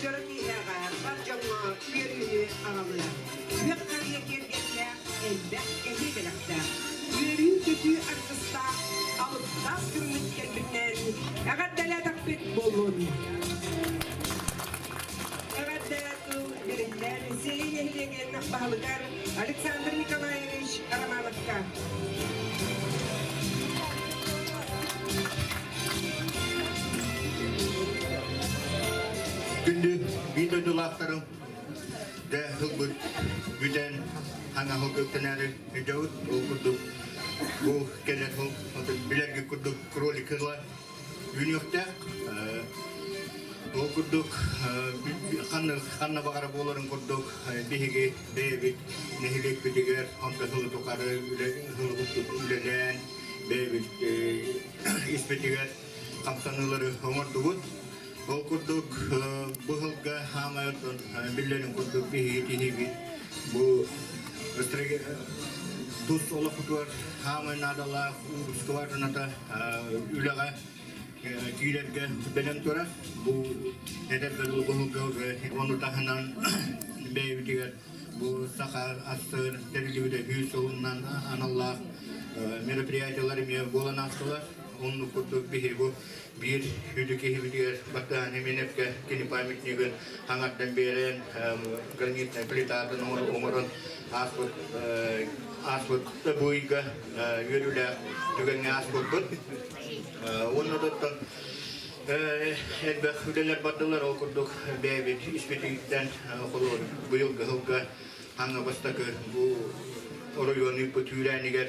дьоро киэһэҕэ бар дьоҥҥо үөрүүнү аҕалыа. Күөх харыйа киэргэллээх, элбэх кэһии бэлэхтээх, үөрүү-көтүү аргыстаах алыптаах күммүт кэлбитинэн эҕэрдэлээтэхпит буоллун! Эҕэрдэ тыл бэриллэр Сиэй нэһилиэгин баһылыгар Александр Николаевич Романовка. Күндү биир дойдулаахтарым, дэ ылбыт бүтэн хаҥаһыл көктөнөөрү өйдөбүт ол курдук бу кэлэр сыл билэргит курдук кролик ыла үүнүөхтээх. Ол курдук ханна ханна баҕара буоларын курдук биһиги бэйэбит нэһилиэкпитигэр онто сылы тухары үлэлээн бэйэбит испитигэр хамсаныылары оҥордубут. Ол курдук бу сылга хаамай оттон биллэрин курдук биһиги киһибит бу тус олохпутугар хаамай наадалаах уустугар үлэҕэ киирэргэ бэлэм турар. Бу эдэргэ дылы ону таһынан бэйэбитигэр бу Саха АССР тэриллибитэ 100 сылынан аналлаах мероприятиелар эмиэ буолан аастылар. Оннук курдук биһи бу биир сүдү киһибитигэр Баттаһан Именевкэ кини памятнигын хаҥардан биэрэн гранитнай плитатын оҥорон ааспыт ааспыт бу ыйга үөрүүлээх түгэҥҥэ ааспыппыт. Уонна оттон элбэх үлэлэр бардылар, ол курдук бэйэбит испититтэн холобур быйылгы сылга хаҥа бастакы бу оройуон ыыппыт үүрээнигэр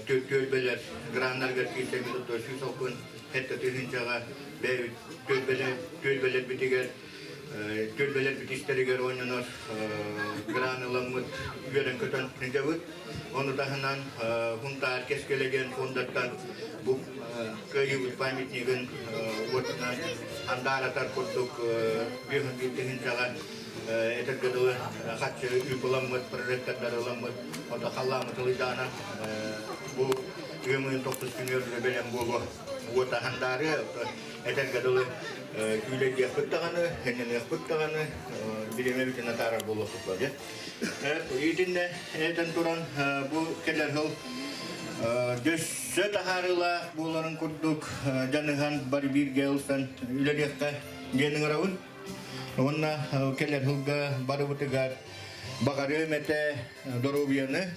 түөлбэлэр граннарыгар киирсэммит отто 167 тыһыынчаҕа бэйэбит түөлбэлэрбитигэр түөлбэлэрбит истэригэр оонньонор гран ыламмыт үөрэн-көтөн сылдьабыт. Ону таһынан Хунтаар Кэскилэ диэн фондаттан бу кыайыыбыт памятнигын уотунан андааратар курдук 51 тыһыынчаҕа этэргэ дылы хаччы ыыпыламмыт, прожектордар ыламмыт, ото халлааммыт ылыйдаана бу ыам тохсус күнүгэр бэлэм буолуо уота хандаары этэргэ дылы күүлэйдиэхпит даҕаны, сынньаныахпыт даҕаны, бириэмэбитин атаарар буолуохпут бары. Итиннэ этэн туран бу кэлэр сыл дөссө таһаарыылаах буоларын курдук дьаныһан бары бииргэ ылсан үлэлиэххэ диэн ыҥырабын. Уонна кэлэр сылга барыбытыгар баҕарыам этэ доруобуйаны,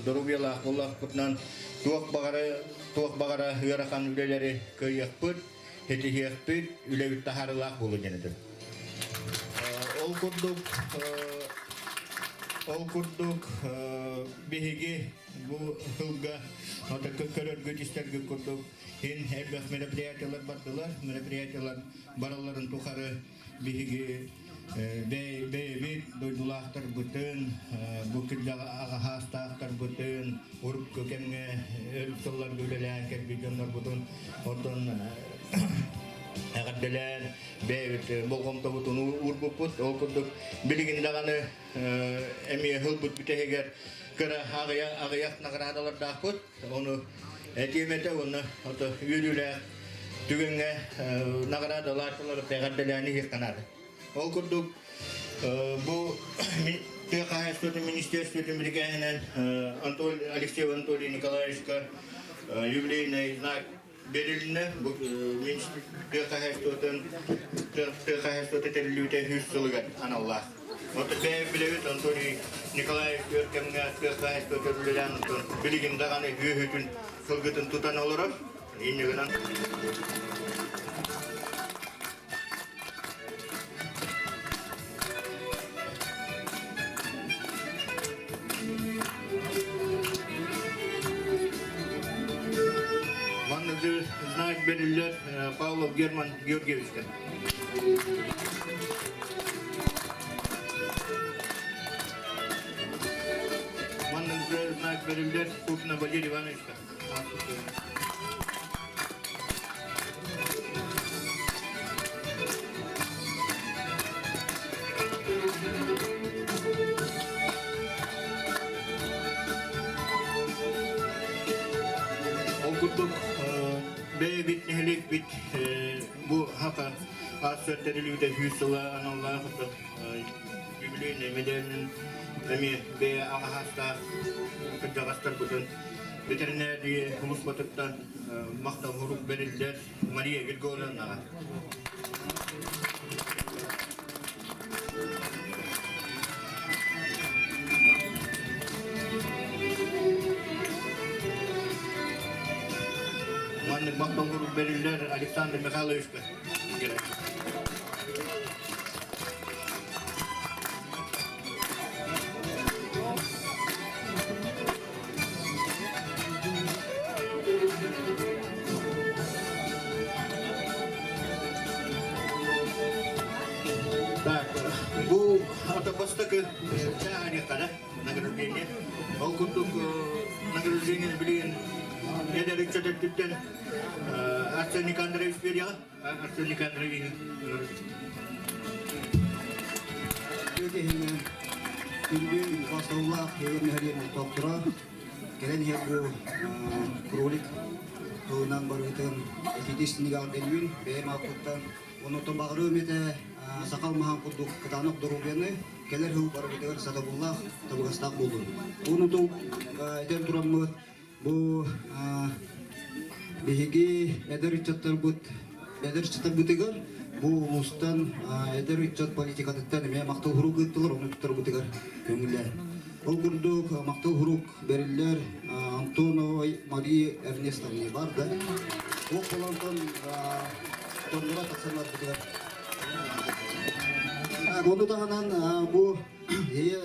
доруобуйалаах буоллахпытынан туох баҕара туох баҕара ыарахан үлэлэри кыайыахпыт, ситиһиэхпит, үлэбит таһаарыылаах буолуо диэн этим. Ол курдук ол курдук биһиги бу сылга көрөргүт истэргит курдук ин элбэх мероприятиялар бардылар мероприятиялар баралларын тухары биһиги бэйэбит дойдулаахтарбытын, бу кырдьаҕа аҕаһаастаахтарбытын, урукку кэмҥэ өр сылларга үлэлээн кэлбит дьоннорбутун оттон эҕэрдэлээн бэйэбит болҕомтобутун уурбуппут. Ол курдук билигин даҕаны эмиэ ылбыт бүтэһигэр кыра аҕыйах наҕараадалардаахпыт. Ону этиэм этэ уонна ото үөрүүлээх түгэҥҥэ наҕараадалааччылары эҕэрдэлээн иһиэххэ наада. Ол курдук бу тыа хаһаайыстыбатын министерствотын бирикээһинэн Алексеев Анатолий Николаевичка юбилейный знак Бэрилиннэ бу тыа хаһаайыстыбатын тыа хаһаайыстыбата тэриллибитэ үһүс сылыгар аналлаах. Оттон бэйэм билэбит Анатолий Николаевич өр кэмҥэ тыа хаһаайыстыбата үлэлээн онтон билигин даҕаны үөһүтүн сылгытын тутан олорор. Инньэ гынан Манна знак бэриллэр Павлов Герман Георгиевичка. Манна знак бэриллэр Купна Валерий Ивановичка. Ол курдук бэйэбит нэһилиэк Нэһилиэкпит бу хака аас тэрилүүтэ сүүс сыла аналлаах юбилейный медалын эмиэ бэйэ аҕаһаастаах кырдьаҕастарбытын ветеринария улуспатыттан махтал сурук бэриллэр Мария Григорьевнаҕа. Маннык махтал сурук бэриллэр Александр Михайловичка. Так, бу ата бастакы чааһаниахтара награждение. Ол курдук награждение билигин эдэр ыччат өттүттэн Арсен Никандрович бериэҕэ. Арсен Никандрович Киһини күндү басталлаах киһи нэһилиэн топтура кэлэн иһэр бу кролик тылынан барыытын этитис нигаарденүүн бэйэм ааппыттан онотон баҕарыам этэ сахал маһан курдук кытаанах доруобуйаны кэлэр сыл барыбытыгар сатабыллаах табыгастаах буоллун. Онутун этэн тураммыт бу биһиги эдэр ыччаттарбыт эдэр ыччаттарбытыгар бу улуустан эдэр ыччат политикатыттан эмиэ махтал хурук ыыттылар, ону туттарбытыгар көҥүллэр. Ол курдук махтал хурук бэриллэр Антоновой Мария Эрнестовне бар да. Ол болонтон доннора тахсан барбытыгар. Ону таһынан бу ийэ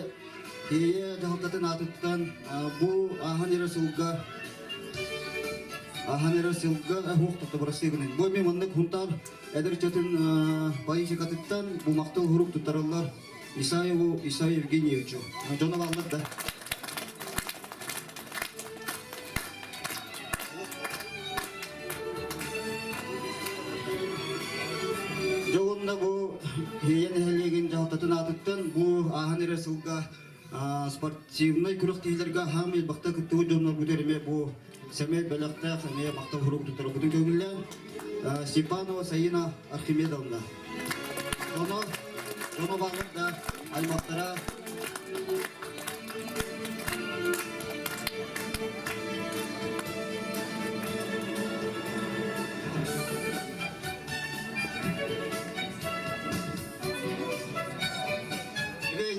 Ийэ дьаһалтатын аатыттан бу ааһан эрэр сылга ааһан эрэр сылга уох бырастыы гынын. Бу эмиэ маннык Хунтаар эдэр ыччатын политикатыттан бу махтал хурук туттараллар Исаеву Исай Евгеньевичу. Дьоно бааллар да. Дьэ уонна бу Иэйэ нэһилиэгин дьаһалтатын аатыттан бу ааһан эрэр сылга спортивнай күрэхтэһиилэргэ хаамай бахта кыттыбыт дьоннорбутугар эмиэ бу сэмэй бэлэхтээх эмиэ махтал сурук туттарбытын көҥүллээн Степанова Саина Архимедовна. Дьоно, дьоно бааллар да аймахтара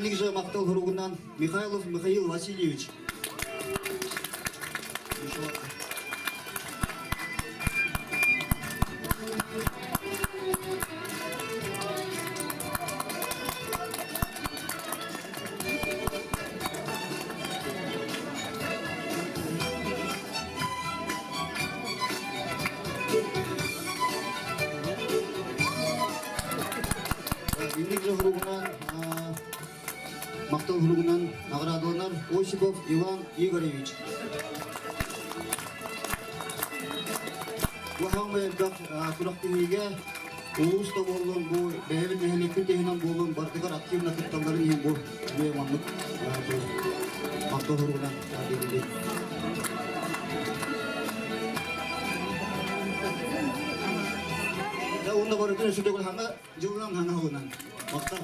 Ниже махтал хуругунан Михайлов Михаил Васильевич. Инник жохругунан мактал хуругунан наградаланар Осипов Иван Игоревич. Улахан элбэх күрэхтэһиигэ улуус да буоллун, бу бэйэбит нэһилиэкпит иһинэн буоллун, бардыгар активно кытталларын иһин бу эмиэ маннык махтал суругунан биэриллэр. Да уонна барытын өссө төгүл хаҥа дьылынан хаҥа һылынан. Махтал.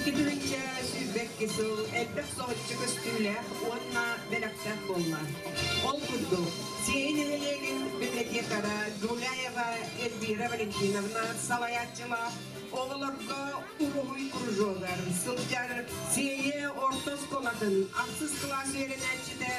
2022 сыл элбэх соһуччу көстүүлээх уонна бэлэхтээх буолла. Ол курдук, Сиэйэ нэһилиэгин библиотекара Гуляева Эльвира Валентиновна салайааччылаах оҕолорго уруһуй кружогар сылдьар Сиэйэ орто оскуолатын ахсыс кылаас үөрэнээччитэ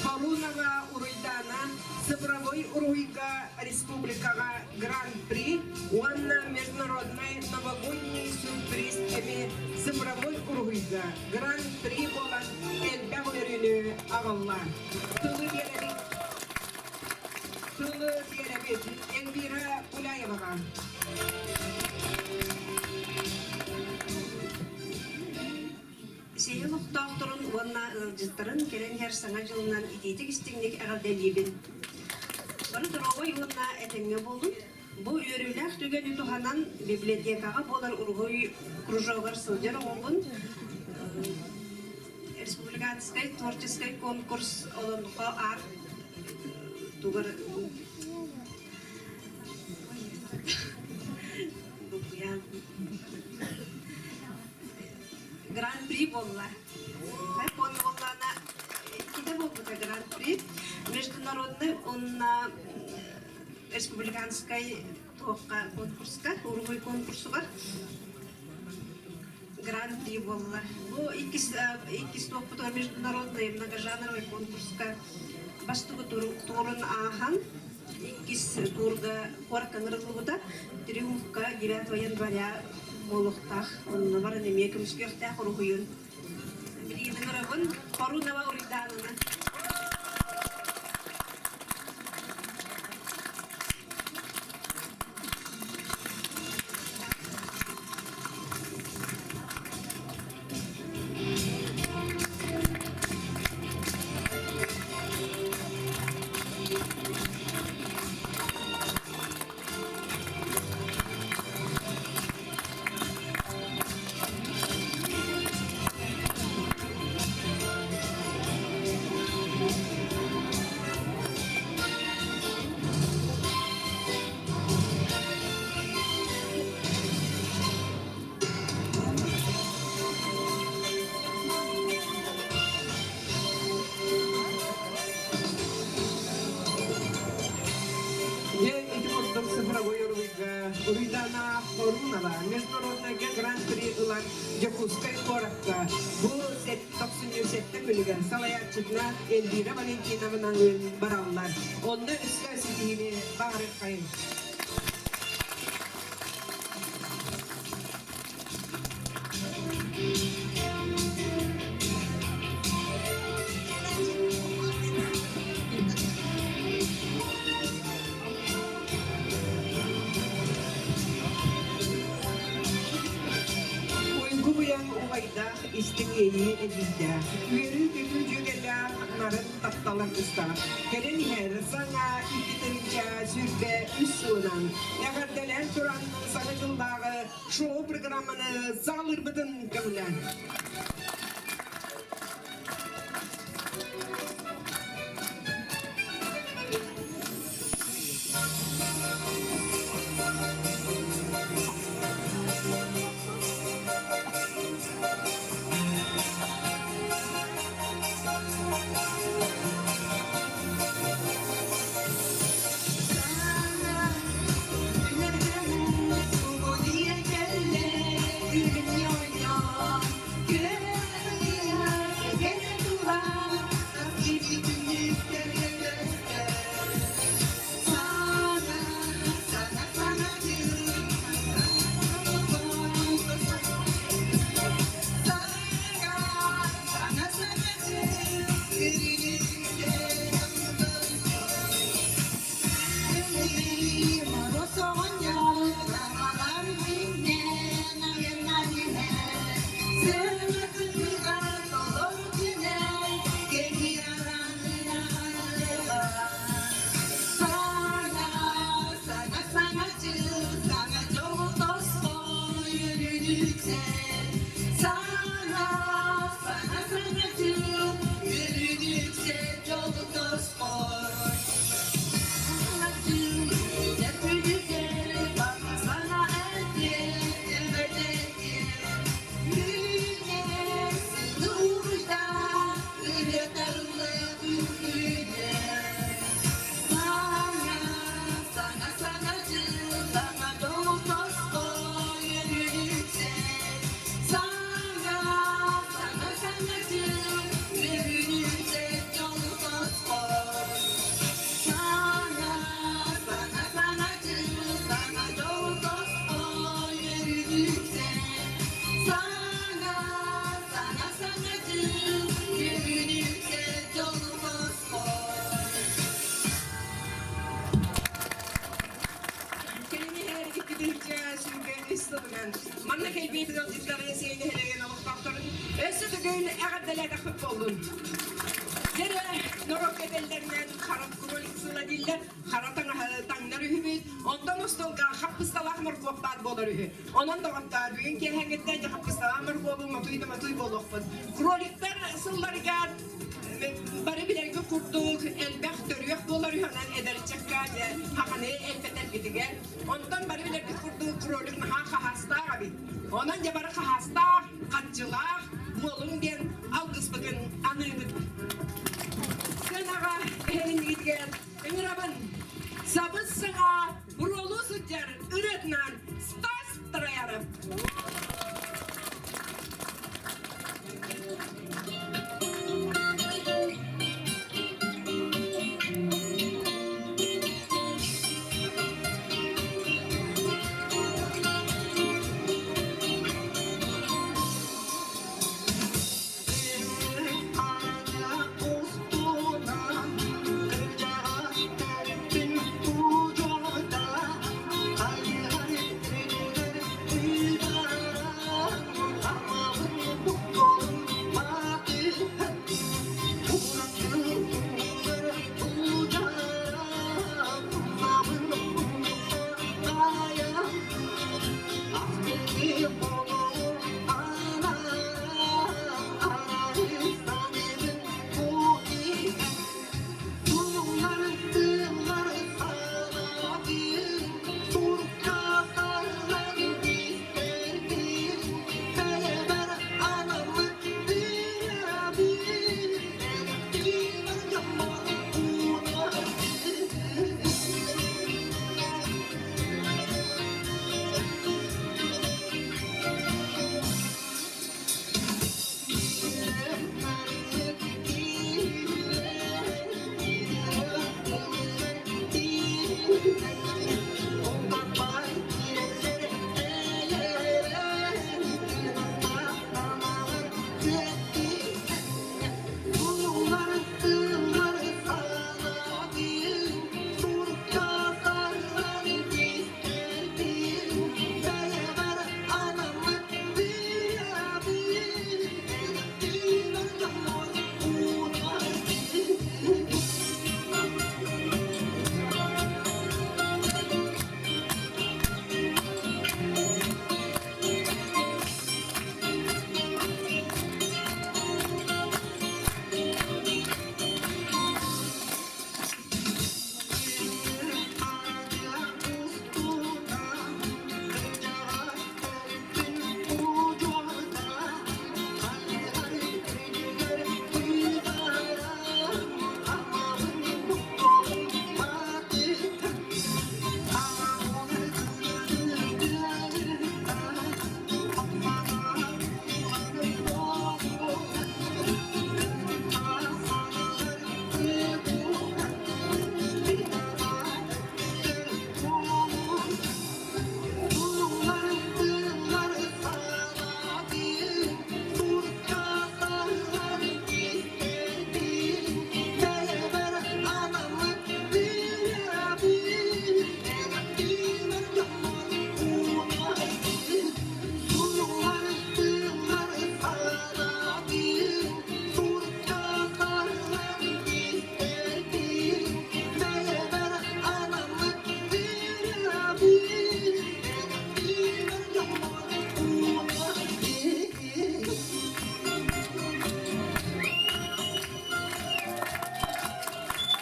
Харунова Уруйдаана цифровой уруһуйга республикаҕа Гран-при уонна международнай новогодний сюрприз эми цифровой уруһуйга Гран-при буолан элбэх үөрүүнү аҕалла. Тылы биэрэбит Тылы биэрэбит Эльвира Гуляеваҕа. Сиһи олохтоохторун уонна ыалдьыттарын кэлэн иһэр Саҥа дьылынан итиитик-истиҥник эҕэрдэлиибин. Бары доруобай уонна этэҥҥэ буолун. Бу үөрүүлээх түгэни туһанан библиотекаҕа буолар уруһуй кружогар сылдьар оҕобун. республиканскай творческий конкурс олонхо аар тугар Гран-при буолла. Буоллаана иккитэ буолбута Гран-при. Международный уонна республиканскай туохха конкурска, уруһуй конкурсугар Гран-при буолла. Бу иккис иккис туохпутугар международный многожанровый конкурска бастакы туурун ааһан иккис туурга куоракка ыҥырыллыбыта. Триумфка 9 января буолуохтаах. Онно баран эмиэ көмүскүөхтээх уруһуйун. Билигин ыҥырабын Хорунова Уруйдаананы. Дьэ, ити курдук цифровой уруйга Уруйдана Хорунова международнайга гран-при ылан Дьокуускай куоракка бу тохсунньу сэттэ күнүгэр салайааччытынан Эльвира Валентиновналыын бараллар. Онно өссө ситиһиини баҕарыаххайыҥ. Уйгу быйаҥ убайдаах истиҥ иэйии эдьиийдээх, үөрүү-көтүү дьүөгэлээх нарын таптал аргыстаах, кэлэн иһэр саҥа 2023 сылынан эҕэрдэлээн туран Саҥа дьыллааҕы шоу-программаны саҕалыырбытын көҥүлээн. Кэлин иһэр иккитинчи сүүргэ үс сылынан манна кэлбит ыалдьыттары сиэнэһэлэрин олохтоохторун өссө төгүл эҕэрдэлээтэхпит буоллун. Дьэрэ норуокка этэллэринэн хара кролик сыла дииллэр, хара таҥаһы таҥнар үһүбүт. Онтон остуолга хаппысталаах моркуоп баар буолар үһү. Онон доҕоттоор, бүгүн киэһэҥҥиттэн дьэ хаппысталаах моркуобу мотуй да мотуй буолуохпут. Кроликтар сылларыгар бары билэргэ курдук элбэх төрүөх буолар үһү, онон эдэр ыччакка дьэ хаханы элбэтэргитигэр. Онтон бары билэргит курдук кролик наһаа хаһаастаах эбит. Онон дьэ бары хаһаастаах, хаччылаах буолуҥ диэн алгыспытын аныыбыт. Сыанаҕа эһэринигитигэр ыҥырабын. Сабыс саҥа буруолуу сылдьар ырыатынан Стас Трояров.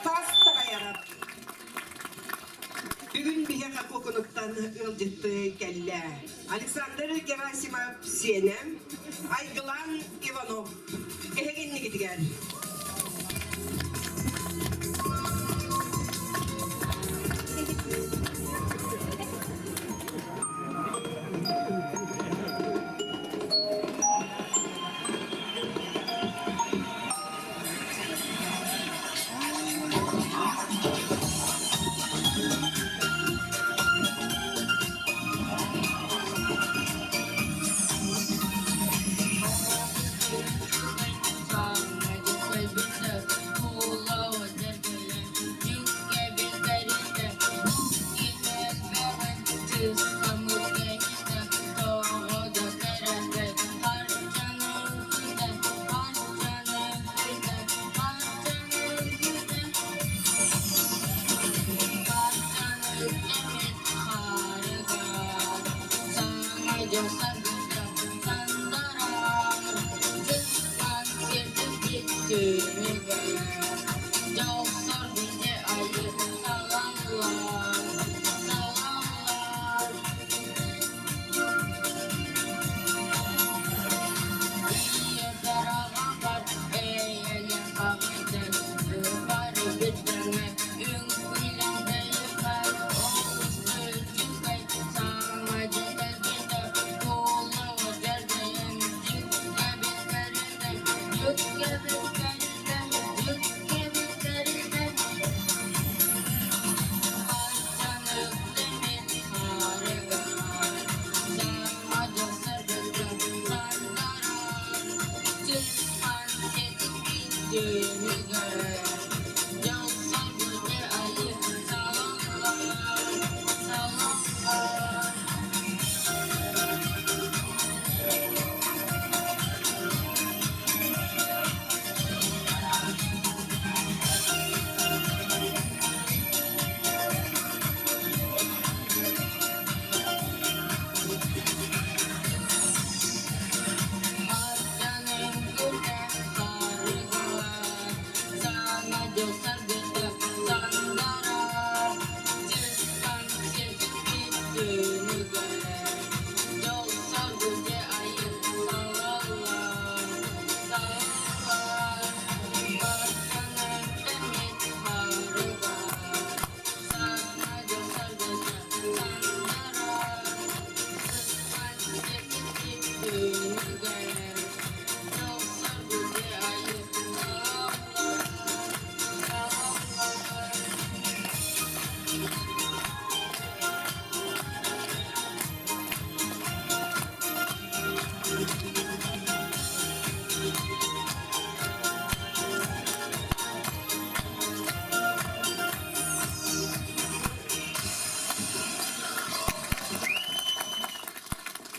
Тас таҕайарап. Бүгүн биһиэхэ куокунуктан ыалдьытты кэллэ. Александр Герасимов сиэнэ, Айгылан Иванов эһигиннигитигэр.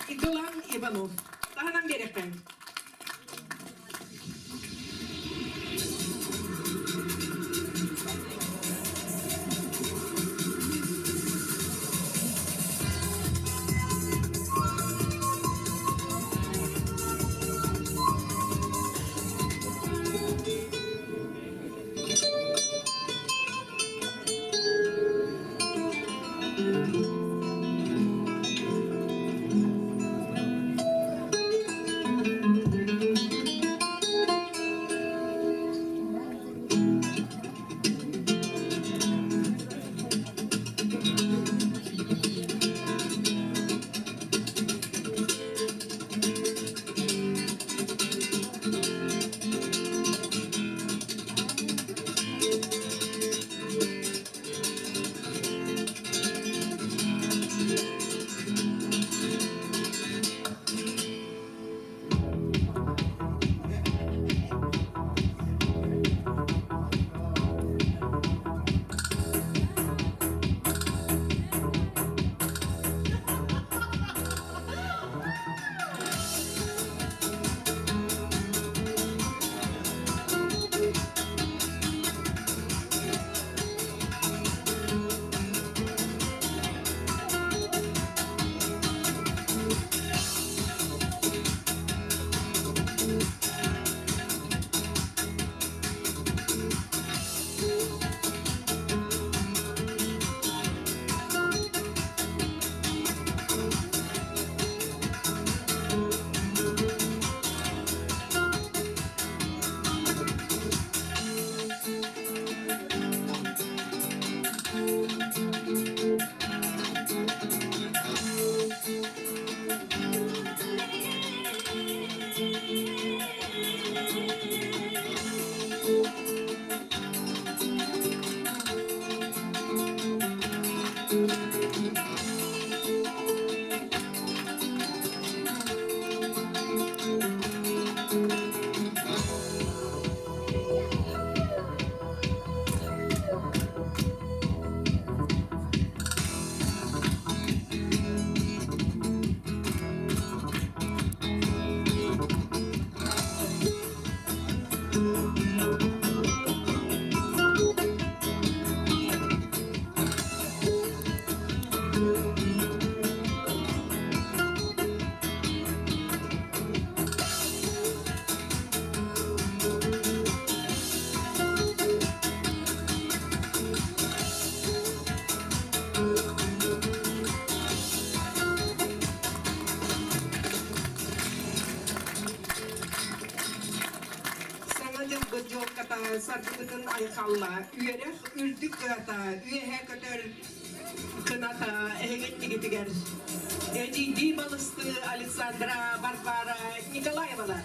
Идулан Иванов. Таһынан биэрэхпин. Дьылҕабыт дьуолката, саргыбытын айхалла, үөрэх үрдүк кыһата, үөһэ көтөр кыната эһигин тигитигэр. Эдьиийдии балысты Александра Варвара Николаевалар.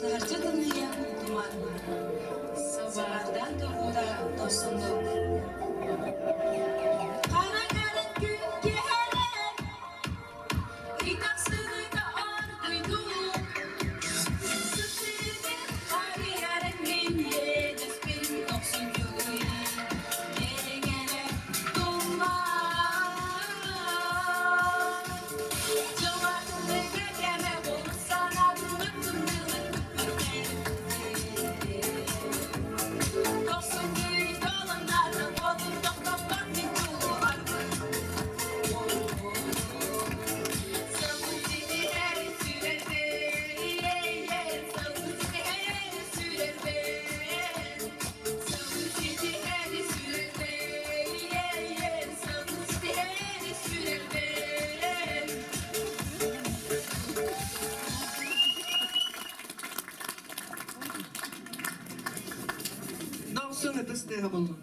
Таһырдьа тымныйан туман, сабардан турбута дохсуннук. Хара карын күн киһэрэр, итахсыыта оргуйдуу, сытыытын харыйарын мин иэдэспин дохсунньугуй, кэрэ-кэрэ туман. Дохсун ытыс тыаһа буллум.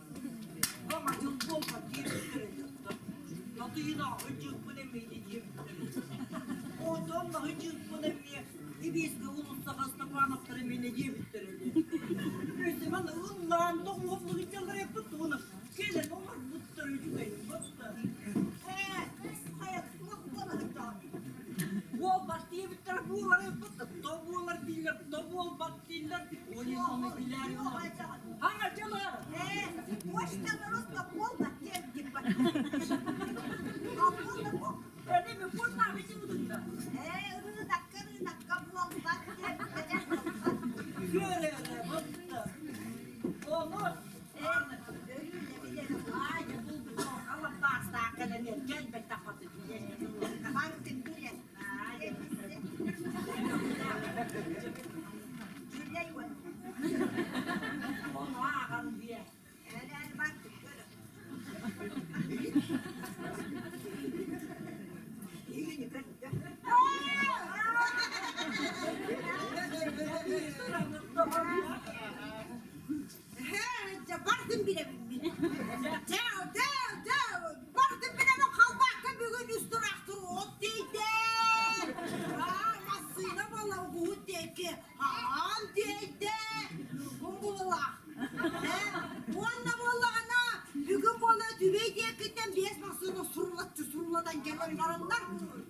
оскуоладан кэлэн бараннар,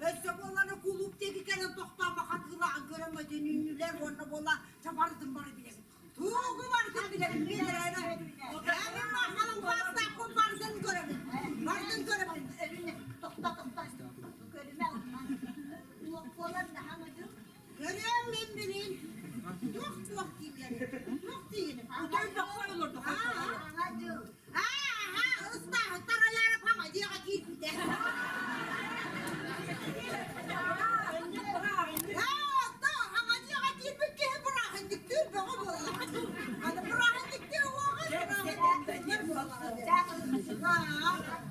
өссө буоллана кулууп диэки кэлэн тохтообо хатыылаан көрөн өтөнүннүлэр уонна буола барытын бары билэбин. Тугу барытын билэбин мин эрэ. Мин халыҥ баастаахпын барытын көрөбүн. Барытын көрөбүн. Тохто тохто. Көрүмэ туох буолар даһан ыдыр. Көрөм мин билин. Туох туох дииллэр. Туох диигин. Утуй боххой олордук. Саҥа дьыл. Аа, ыстааһыттар айаара паҥа дьиэҕэ киирбитэ. Аа, хаҥа дьиэҕэ киирбит киһи бырааһынньыктыыр бөҕө буолла. Аны бырааһынньыктыыр уоҕа бырааһынньыктыыр буолла.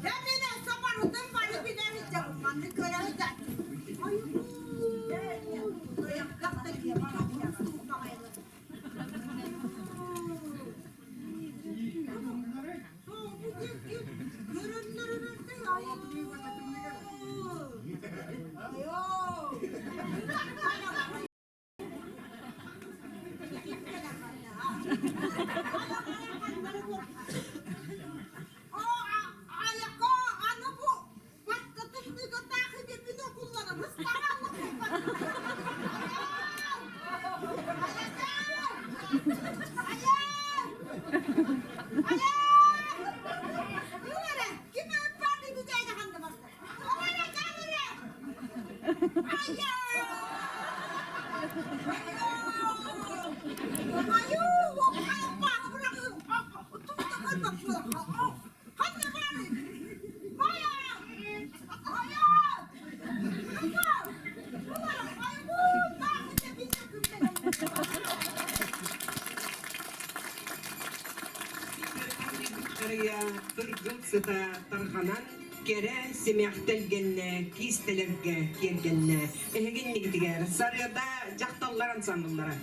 Дьэ мин өссө барытын бары билэр дьон маннык көрө сылдьааччы. Харыйа кыргыл сыта тарҕанан, кэрэ симэхтэлгэннэ, киистэлэргэ киэргэннэ. Эһигиннигитигэр сарыада дьахталлар ансамбллара.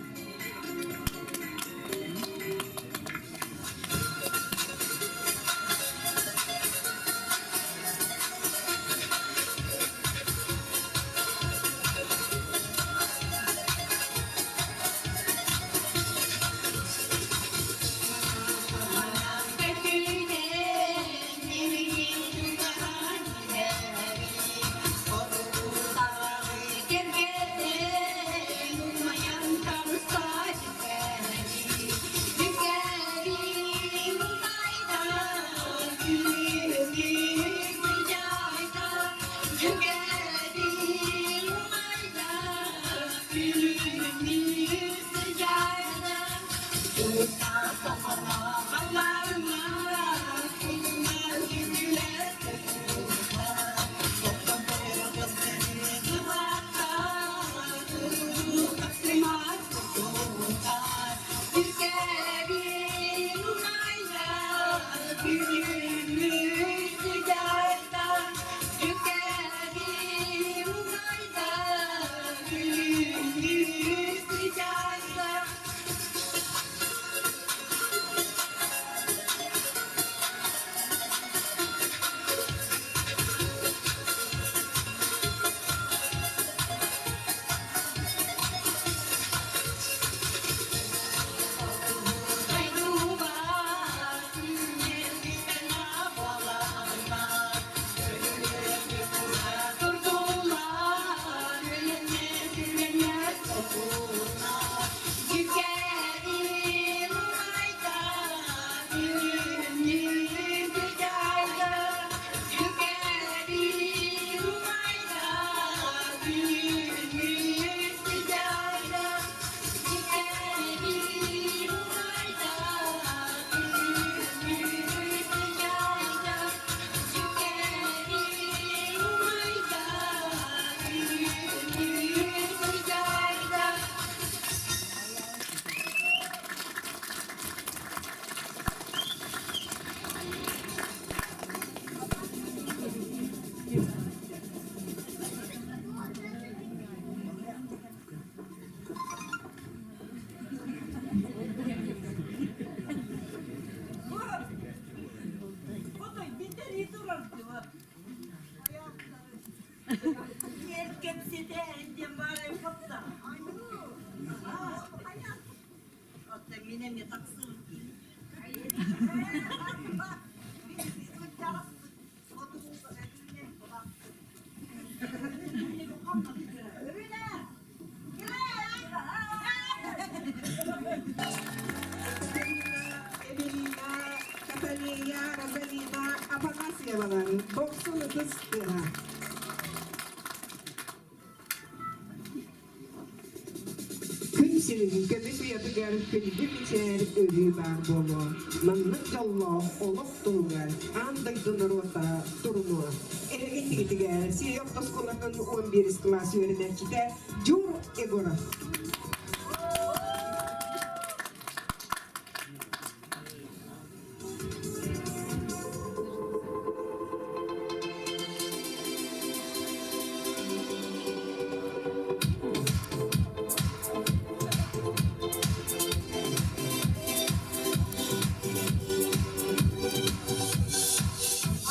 Дохсун ытыс тыаһа. Күн сирин көмүс уйатыгар күндү мичээр өрүү баар буолуо. Маннык дьоллоох олох туһугар аан дойду норуота турунуо. Эһиги тигитигэр Сирия ортоскуолатын 11 кылаас үөрэнээччитэ Дюр Егоров.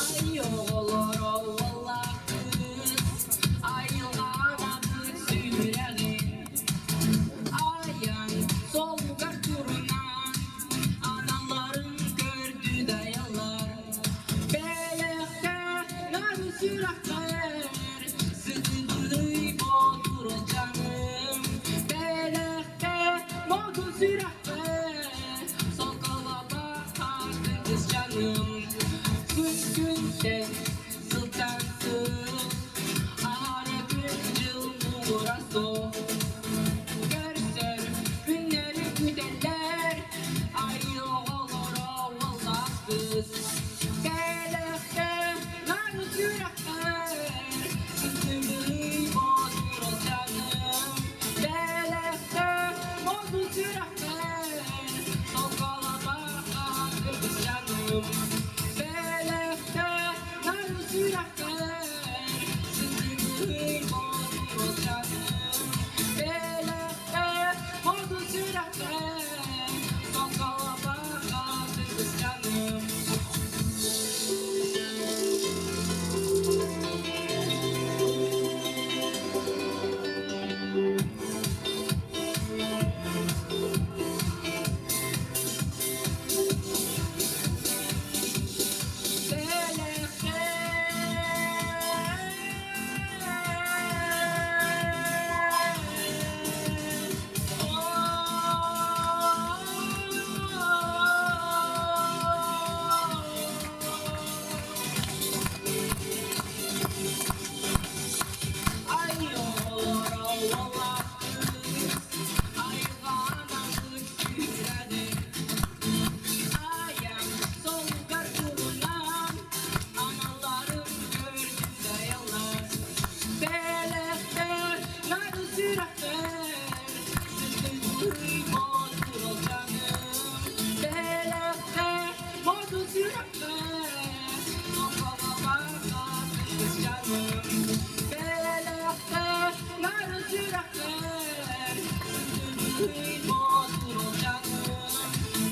Ай оҕолоро уоллаахпыт, айылҕаанабыт сүрэҕин Айан суолугар турунан, аналларын көрдүү дайаллар. Бэлэххэ нары сүрэххэр, сытыбыый боотур дьаным. Бэлэххэ модун сүрэххэр, солколобо атын кысчаным. Күн күнтэн, сылтан сыл, аһары күн-дьыл муҥура суох. Көрсөр күннэри күүтэллэр, айыы оҕолоро уоллаах кыыс. Кэлэххэ нарын сүрэххэр, сытымый боотур дьаным. Бэлэххэ модун сүрэххэр, солколобо кыргыз дьаным. Бэлэххэ нарын сүрэххэр, сытымый боотур дьаным. Бэлэххэ модун сүрэххэр, солколобо кыргыз дьаным. Ayağım solgar kurulan, analarım gördüm dayalar. Belekte nar sürekler, sıkıntı bodur canım. Belekte modu sürekler, sokağa kız canım. Belekte nar sürekler, sıkıntı bodur canım.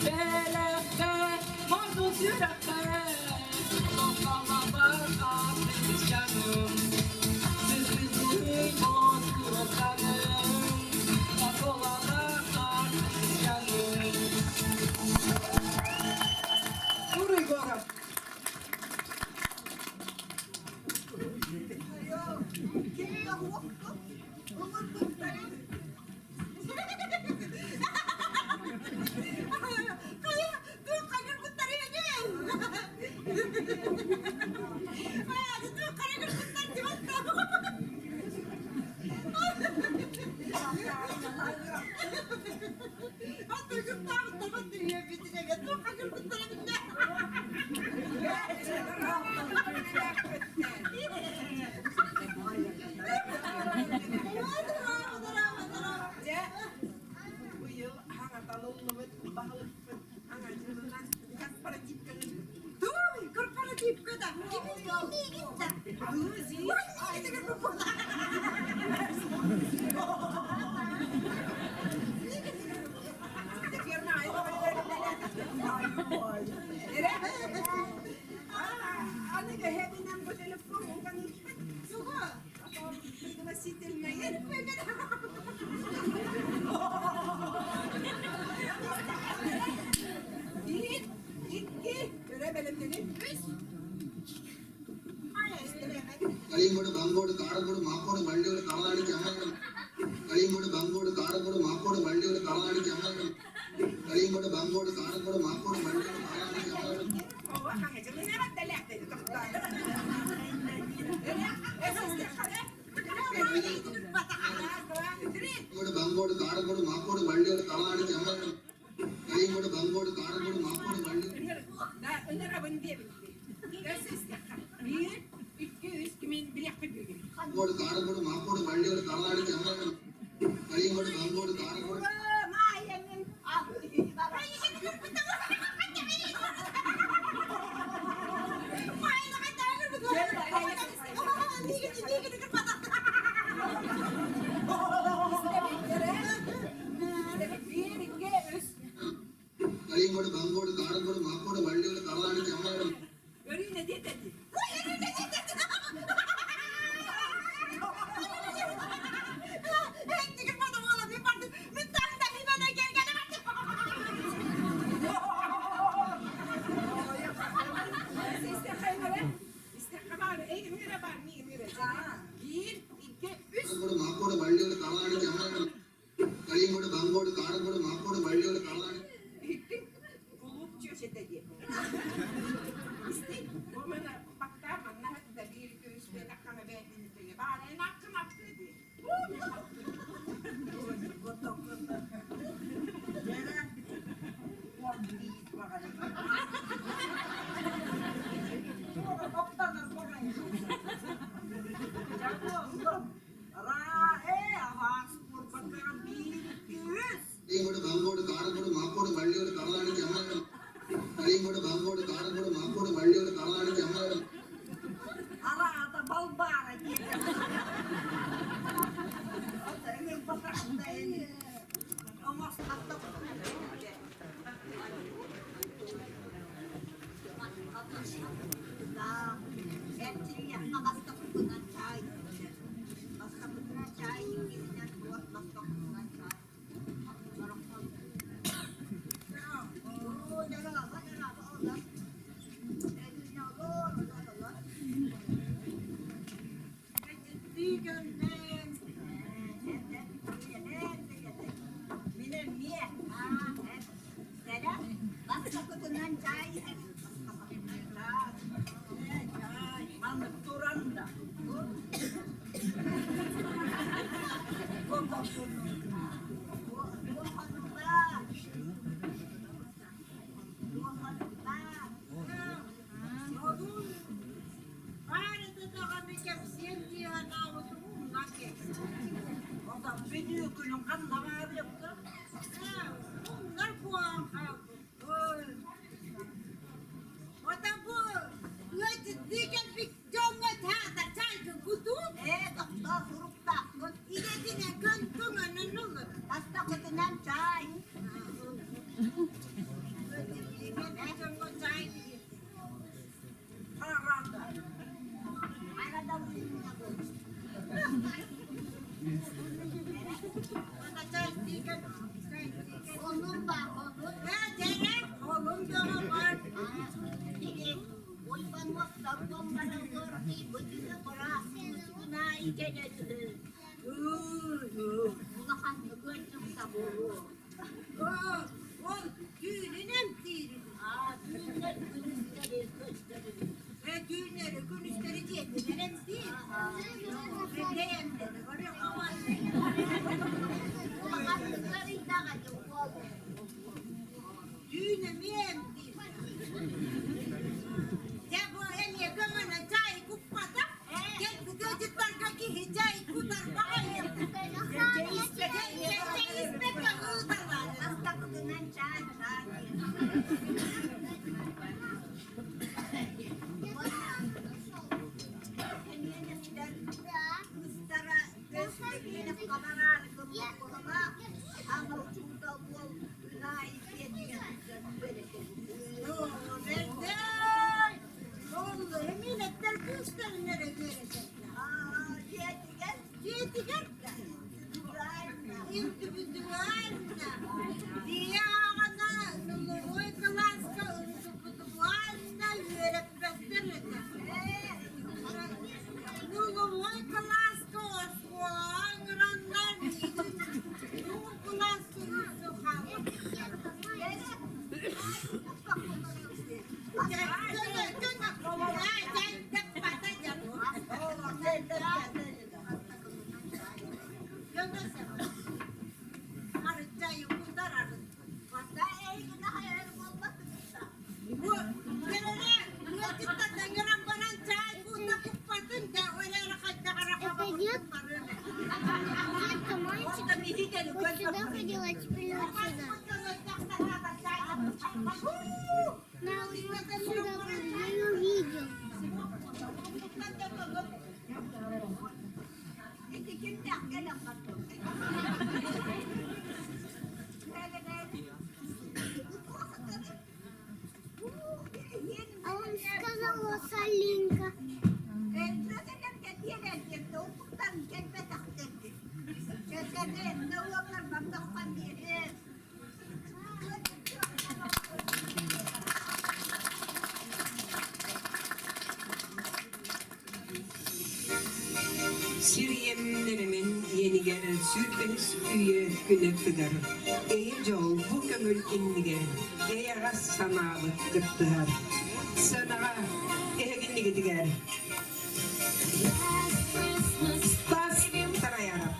Belekte modu sürekler, sokağa kız canım. Sıkıntı bodur canım. Sokağa kız canım. Тур Егоров. Дьэ, быйыл хаҥаталыллыбыт баһылыкпыт аҥардьылынан корпоративка Туй, корпоративка да. Аныга хэбинэн бу телефон пригласительная. Биир, икки, өрө бэлэмнэнин үс. Kaliyamkode Pangode Kadamkode Mappode Valliyur Kalanadi Chengad Kaliyamkode Pangode Kadamkode Mappode Valliyur Kalanadi Chengad Kaliyamkode Pangode Kadamkode Mappode Valliyur Kalanadi Chengad Оо, хаҥа дьылын эҕэрдэлээхтэй тохтоо. Pangode, Kadangode, Mappode, Valliyur, Kalanadi, Chemmad, Kaliyangode, Bangode, Kadangode, Mappode, Valliyur. Ыҥырабын диэбиттии. Өс истэххэ. Биир, икки, үс кимин билиэхпит бүгүн. Pangode, Kadangode, Mappode, Valliyur, Kalanadi, Chemmad, Kaliyangode, Bangode, Kadangode. Биир, икки, үс. Kaliyangode, Bangode, Kadangode, Mappode, Valliyur, Kalanadi, Chemmad. Өрүүнэ диэтэ дии. Биир, икки, үс. Kadangode, Mappode, Valliyur, Kalanadi, Chemmad. Kaliyangode, Bangode, Kadangode, Mappode, Valliyur, Kalanadi. Икки кулууп чүөчэтэ диэн. Исти, бу маны баттаа манна да биир икки үс диэтэххинэ бэйэтин баалайын аккын аттыы дии. Kaliyangode, Bangode, Kadangode, Mappode, Valliyur, Kalanadi, Chemmad. Kaliyangode, Bangode, Kadangode, Mappode, Valliyur, Kalanadi, Chemmad. Нет, нет, мальчик вот сюда ходил, а теперь вот сюда. На, вот сюда, я ее видел. А он сказал, Салинка. Сир ийэмнэримин иэнигэр сүүрбэһис үйэ күнэ тыгар. Эйэ дьол бу көҥүл иннигэр эйэҕэс санаабыт кыттыһар. Сыанаҕа эһигиннигитигэр Стас Тараяров.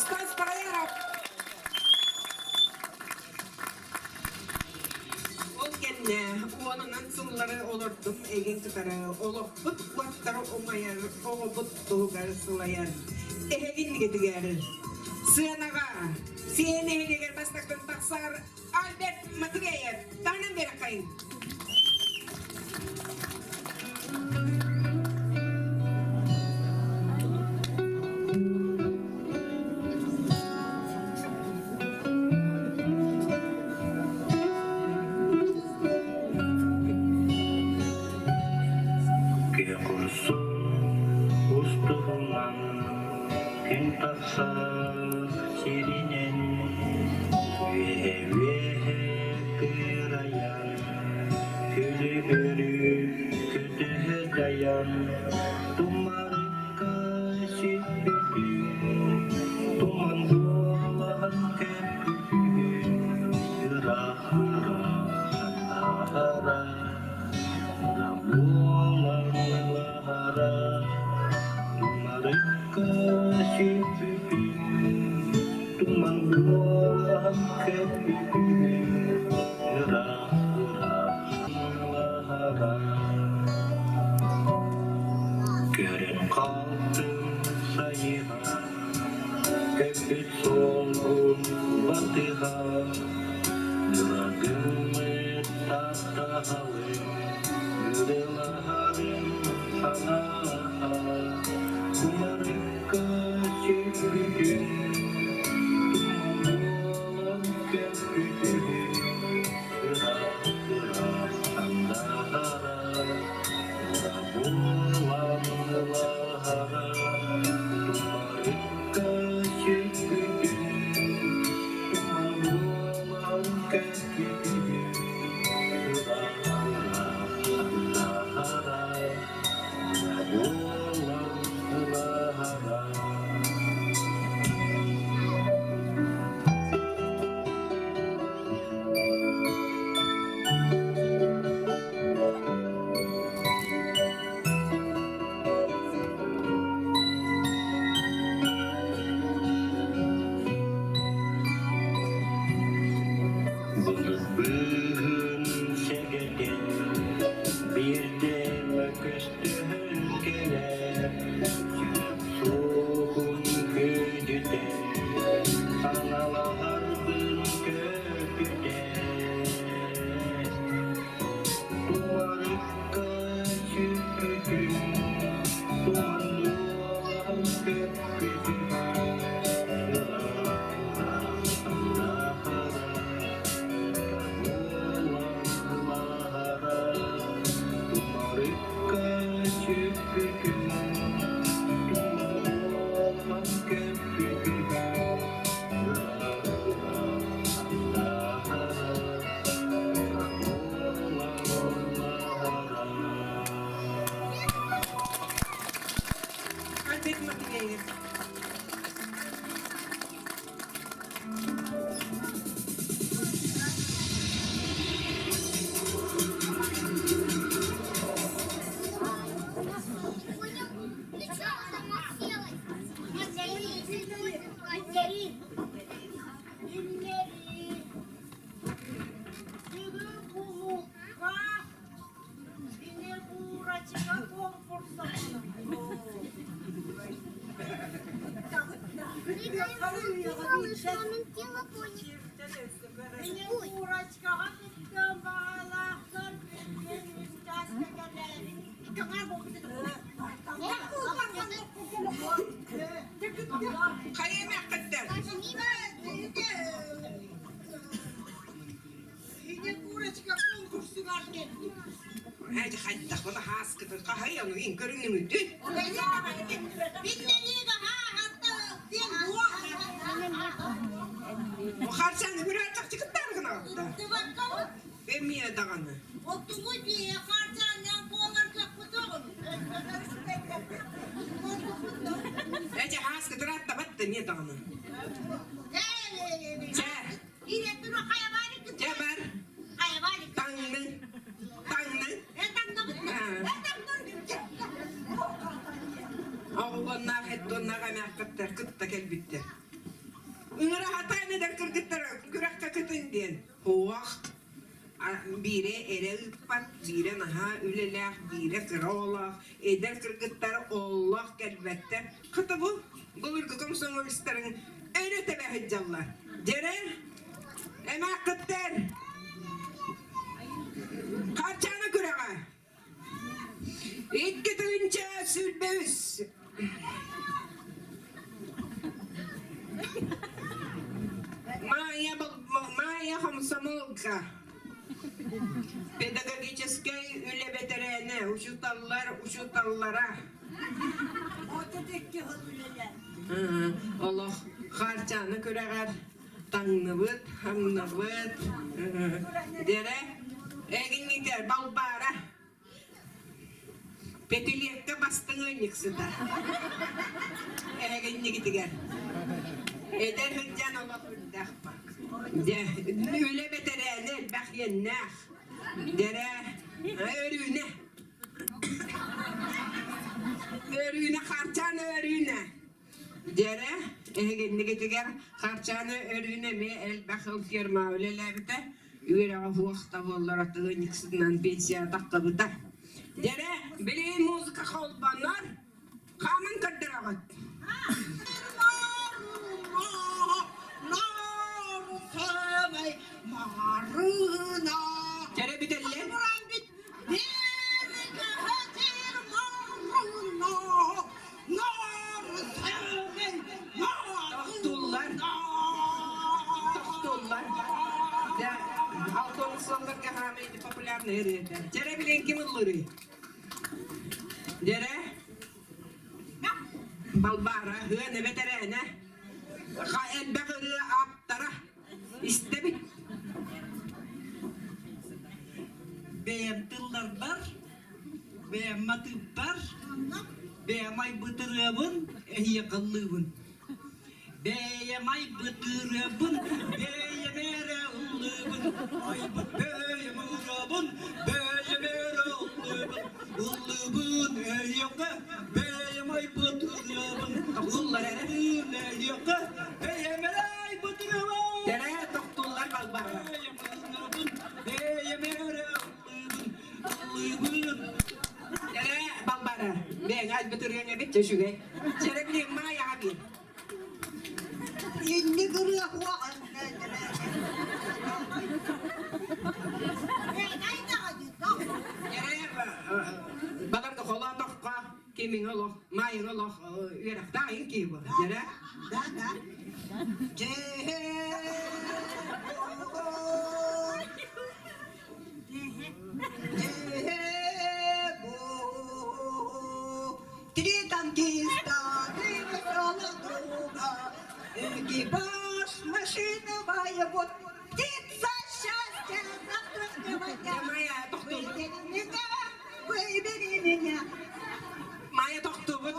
Стас Тараяров. Ол кэннэ уонунан сыллары олордум эгин кытары олохпут уоттара умайар, оҕобут туһугар сылайар. Эһэгин нигэтигэр сыанаҕа сиэн эһигэр бастакын тахсар Альберт Матвеев таһынан биэрэххэйин. Курсун устуһунан күн тахсар сиринэн үөһэ-үөһэ кыырайан күлүгүрү көтөһө дайан тумарыкка сүппүтүн туман буолан көппүтүн ыраах ыраах санаара. көппүтүн ыраах-ыраах санаалаһара. Көрөн хаалтым сайыһа, көппүт суолгун батыһа, Ыладыммыт таптаһалым, ырылаһарым санааһа, Кумарыкка сүппүтүм, туман буолан көппүтүм, Ыраах-ыраах сандаара, ыра буолан ылаһара, Тумарыкка сүппүтүм, туман буолан көппүтүм, Ыраах-ыраах сандаара, ыра буолан ылаһара. Былыргыһын сэгэтин биирдэ мөкөстөһөн кэлэр сүрэх суоһун күөдьүтэн саҥалаһарбын көпүтэр Тумарыкка сүппүтүм туманныан көппүтүм ыраах сандаара буолан Тумарыкка сүппүтүм туман көппүтүм ыраах сандаара Альберт Матвеев. Ты что там оселась? Маргарита. Бүгүн кулуупка Снегурочка конкурса Снегурочкаҕа кыттыан баҕалаахтар билигин үс чааска кэлээри. Хайа эмээххиттэр? Снегурочка конкурсугар кэллим. Эдь хайдах була хааскытын хаһай ону ин көрүҥүмүтүн. Харчаны хүрээччик кыттар гына. Эмиэ даҕаны. Эдь хааскытын аттабат да эмиэ даҕаны. Чэ, чэ бар. Таҥны. Таҥны. Оҕолонноох эттоннаах эмээххиттэр кытта кэлбиттэр. Ыҥыра хатаан эдэр кыргыттар күрэххэ кытын диэн. Уох биирэ эрэ ыыппат, биирэ наһаа үлэлээх, биирэ кыра оҕолоох, эдэр кыргыттар олох кэлбэттэр. Хата бу былыргы комсомолецтарын өрө тэбэ сылдьаллар. Дьэрэ, эмээххиттэр, Харчаана күрэҕэ. 2 123. Майя, Майя комсомолка. Педагогическай үлэ бэтэрээнэ, учууталлар учууталлара. Олох Харчаана күрэҕэр таҥныбыт, хамнабыт, дэрэ эгиннитэр Балбаара Пятилетка бастыҥ ыанньыксыта эһэгиннигитигэр эдэр сылдьан олох үрдэх дьэ үлэ бэтэрээнэ элбэх иэннээх дэрэ өрүүнэ өрүүнэ харчаан өрүүнэ дэрэ. Эһигиннигитигэр Харчааны өрүүн эмиэ элбэх ыл ферма үлэлээбитэ. Үөрэҕэ суох да буоллар атыгынньыксытынан пенсия таххыбыта. Дьэрэ, билигин музыка холбонор, хааман көрдөрөҕүт. Дьэрэ бүтэллэр. Тохтууллар. Тохтууллар. Да, алтон сылларга хаамай популярный ырыата. Дьэрэ билин ким ыллырый? Дьэрэ? Балбаара, ыан эбэтэрээнэ. Элбэх ырыа ааптара. Истэбит. Бэйэм тылларбар, бэйэм матыыппар, бэйэм айбыт ырыабын эһиэхэ ыллыыбын. Бэйэм айбыт ырыабын, бэйэм эрэ ыллыыбын, айбыт бэйэм ырыабын, бэйэм эрэ ыллыыбын, ыллыыбын эһиэхэ, бэйэм айбыт ырыабын, ыллыыбын эһиэхэ, бэйэм эрэ айбыт ырыабын. Тэрэ тохтуллар балбаара. Бэйэм ырыабын, бэйэм эрэ ыллыыбын, ыллыыбын. Тэрэ балбаара. Бэйэҥ айбыт ырыаҥ эбит дьэ үчүгэй. Дьэрэ билиэм маайаҕа биир. Инник ырыа хуаҕан Дьэрэ баларга холоотоххо кимиҥ олох, маайыҥ олох үөрэхтээх иһин киһи буолар. Дьэрэ. Да, да. Три танкиста, три веселых друга, экипаж машины вот птица счастья завтрашнего дня. Майа тохтубут. Выбери меня, выбери меня. Майа тохтубут.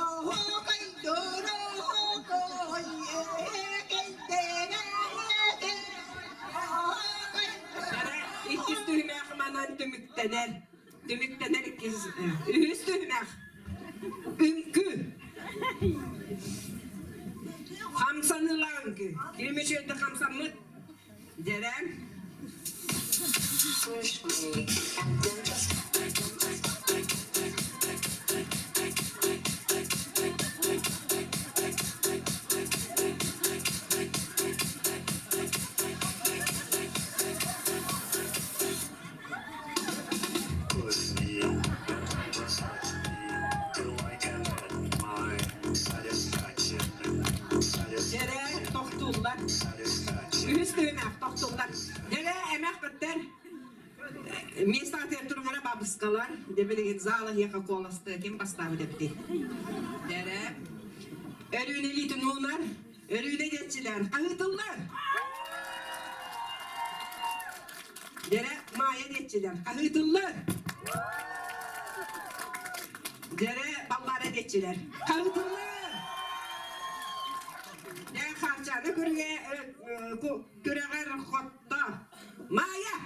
Дьэрэ иккис түһүмэх манан түмүктэнэр. Түмүктэнэр иккис үһүс түһүмэх үҥкүү. Хамсаныылаах үҥкүү. Ким үчүгэйдик хамсаммыт? Дьэрэн. Дьэрэ тохтууллар. Үһүс түһүмэх тохтууллар. Дьэрэ эмэх быттар. Местаҕытыгар туруҥара бабыскалар. Дьэ билигин зала эһиэхэ куоластыа ким бастаабыт эбитий? Дьэрэ. Өрүүнэ илиитин уунар. Өрүүнэ диэччилэр хаһыытыллар. Дьэрэ Маайа диэччилэр хаһыытыллар. Дьэрэ Баллара диэччилэр хаһыытыллар. Дьэ Харчаана күргэ күрэҕэр хотто. Маайа!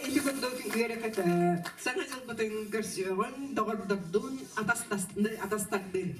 Ити курдук үөрэ-көтө саҥа дьылбытын көрсүөҕүн, доҕордордуун атастардыын.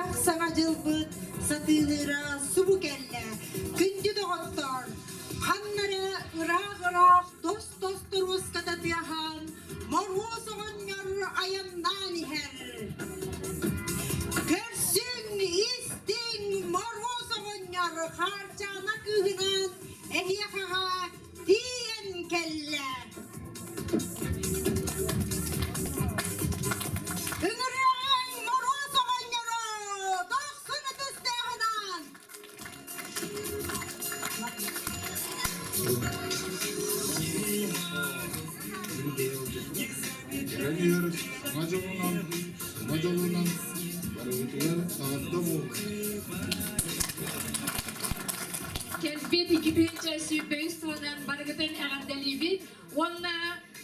Үөрүүлээх Саҥа дьылбыт сатыылыыра субу кэллэ. Күндү доҕоттоор, ханна эрэ ыраах-ыраах тос-тос торуоската тыаһаан, Моруос оҕонньор айаннаан иһэр. Көрсүҥ, истиҥ, Моруос оҕонньор Хаарчаана кыыһынаан эһиэхэҕэ тиийэн кэллэ. Ыҥырыаҕыҥ Моруос оҕонньору дохсун ытыстааҕынан! Кэлэн саҥа дьолунан, саҥа дьолунан барыбытыгар эҕэрдэ буоллун! Кэлбит 2023 сылынан барыгытын эҕэрдэлиибит уонна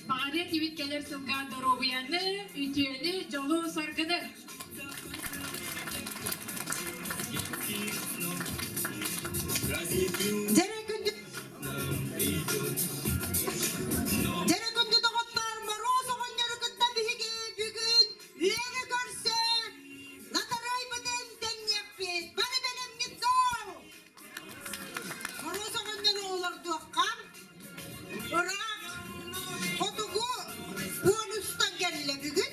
баҕарыа этибит кэлэр сылга доруобуйаны, үтүөнү, дьолу-саргыны! Дьэрэ күндү Дьэрэ күндү доҕоттоор, Моруос оҕонньору кытта биһиги бүгүн үөрэ көрсө латарыайбытын тэҥниэхпит. Бары бэлэмҥит доо! Моруос оҕонньору олордуохха. Ыраах хотугу полюстан кэллэ бүгүн.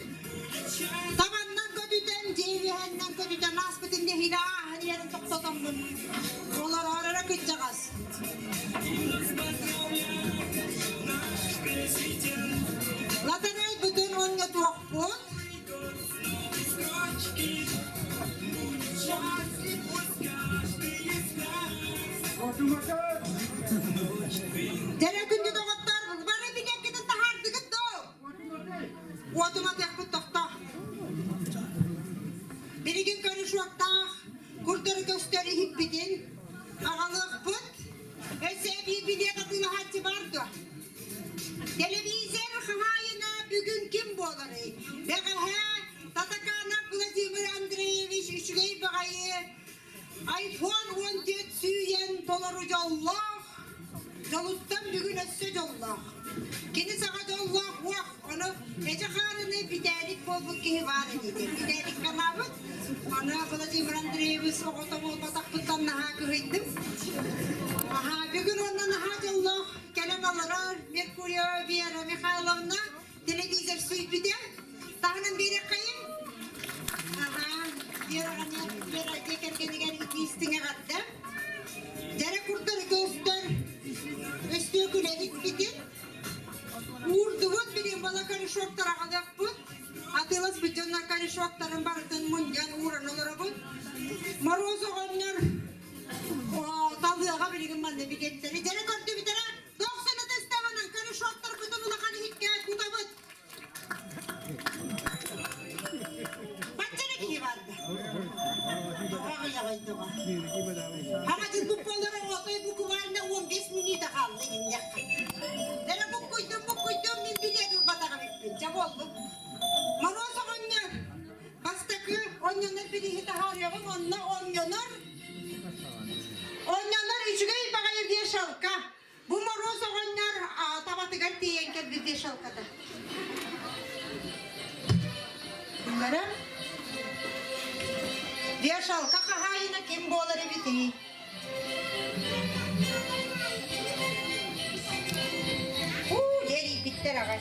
Табаннан көтүтэн, дьиэбиһэннэн көтүтэн ааспытын нэһиилэ ааһан иһэрин тохтотоммун. Олороор эрэ кырдьаҕас. Латарыайбытын оонньотуохпут. Дьэрэ күндү доҕоттор, бары билиэккитин таһаардыгыт дуо? Уотум атыахпыт тохто. Билигин көрүшуоттаах курдары көстөр иһиппитин аҕалыахпыт. Өссө эбии билиэт атыылаһааччы бар дуо? Телевизор хаһаайына бүгүн ким буоларый? Бэҕэһээ Татаканов Владимир Андреевич үчүгэй баҕайы iPhone 14 сүүйэн толору дьоллоох, дьолуттан бүгүн өссө дьоллоох. Кини саҕа дьоллоох уох, ону эдьэ хаарыны битээлик буолбут киһи баар инитэ. Битээлик канаабыт, аны Владимир Андреевич оҕото буолбатахпыттан наһаа кыһыйдым. Аһаа, бүгүн уонна наһаа дьоллоох кэлэн олорор Меркурио Вера Михайловна телевизор сүүйбүтэ. Таһынан биэриэххэйин. Аһаа, Вераҕа Вера дьиэ кэргэнигэр итии эҕэрдэ. Дьэрэ курдар көстөр өстүөкүлэ иппитин уурдубут билин бала корешоктар аҕалыахпыт. Атыыласпыт дьоннор корешоктарын барытын мунньан ууран олоробут. Мороз оҕонньор талыаҕа билигин манна билиэттэри дьэрэ көрдүбүтэрэ Дохсун ытыстаҕынан корешоктарбытын улахан иһиккэ кутабыт. Бачча киһи барда. Аҕыйаҕайдыга. Хаҥатыт буккалара отой буквально 15 минута хаалла инньэххэ. Эрэ буккуйдум буккуйдум мин билиэт ылбатаҕым иппин. Чэ буоллум. Моруос оҕонньор бастакы онньонор бирииһи таһаарыаҕым онно онньонор онньонор үчүгэй баҕайы вешалка Бу Моруос оҕонньор табатыгар тиийэн кэлбит вешалката. Билэрэ? Вешалка хаһаайына ким буолар эбитий? Уу, дьэрийбиттэр аҕай.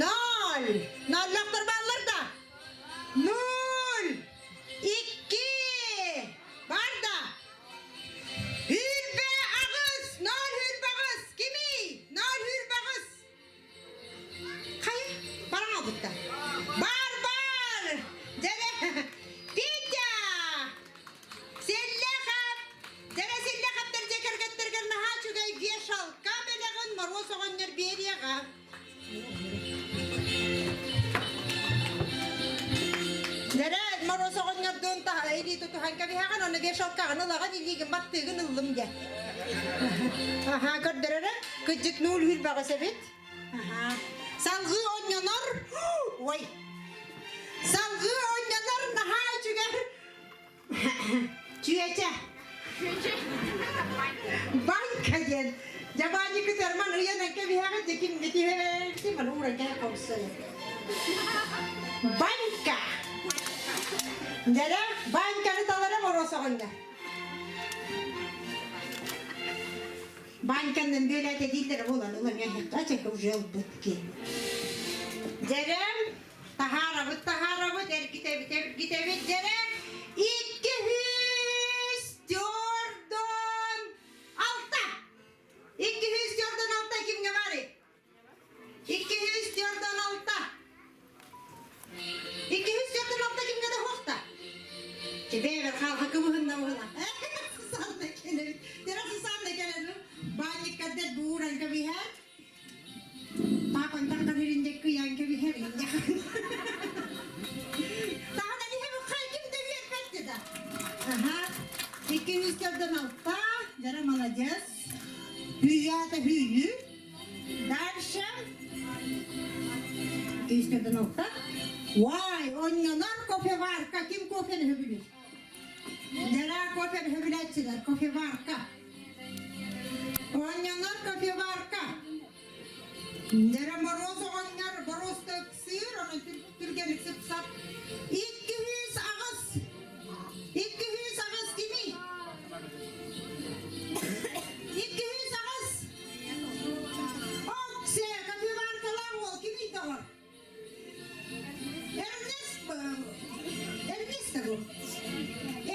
Ноль! Ноллохтор бааллар да? Ноль! Икки! Бар да? Hürbe аҕыс, наар хүрбэ аҕыс, кимий? Наар хүрбэ аҕыс. Хайа, баран албытта. Бар, бар! Дьэрэ, Петя! Сэллэхэп! Дьэрэ Сэллэхэптэр дьиэ кэргэттэргэр наһаа үчүгэй вешалка бэлэҕин Моруос оҕонньор биэриэҕэ. Дэрэ, Моруос оҕонньордуун илии тутуһан кэбиһэҕин, аны вешалкаҕын ылаҕын, илиигин баттыыгын ыллым диэн. Аһаа, көрдөрөрө, кыдьык нуул хүрбэҕис эбит. Аһаа. Салгыы оонньонор, ой, салгыы оонньонор наһаа үчүгэй Чүөчэ. Банка диэн. Дьабаанньы кытарман ыйан кэбиһэҕит да ким битиһэрти маны ууран кэһэ хомсой. Банка. Дьэрэ, баньканы талара моросоҕунна. Баньканнан бүөлээтэ дииллэрэ буолан ылан ачака уже ылбыт ки. Дьэрэм, таһаарабыт, таһаарабыт, эргитэбит, эргитэбит, дьэрэ, 246! 246 кимҥэ баарый? 246! 246 кимҥэ да суохта? Тебе хаалха кыбыһынна быһына. Сусанна кэлэбит. Тера Сусанна кэлэн баанньыккардар бууран кэбиһэр. Папан тахтан иринде кыйан кэбиһэр. Таһынан иһэ хай ким да үөрбэт да. Аха. 246. Дара молодец. Hüya da hüyü. Дальше. 246. Вай, онньонор кофеварка. Ким кофены хөбүлүүр? Дара кофены хөбүлээччилэр, кофеварка. Онньонор кофеварка. Дара мороз оҕонньор боруоста ыксыыр, онон түргэнник сыпсап. 208. 208 кимий? 208. Оксе, кофеваркалаах уол кимий доҕор? Эрнест Эрнест бу.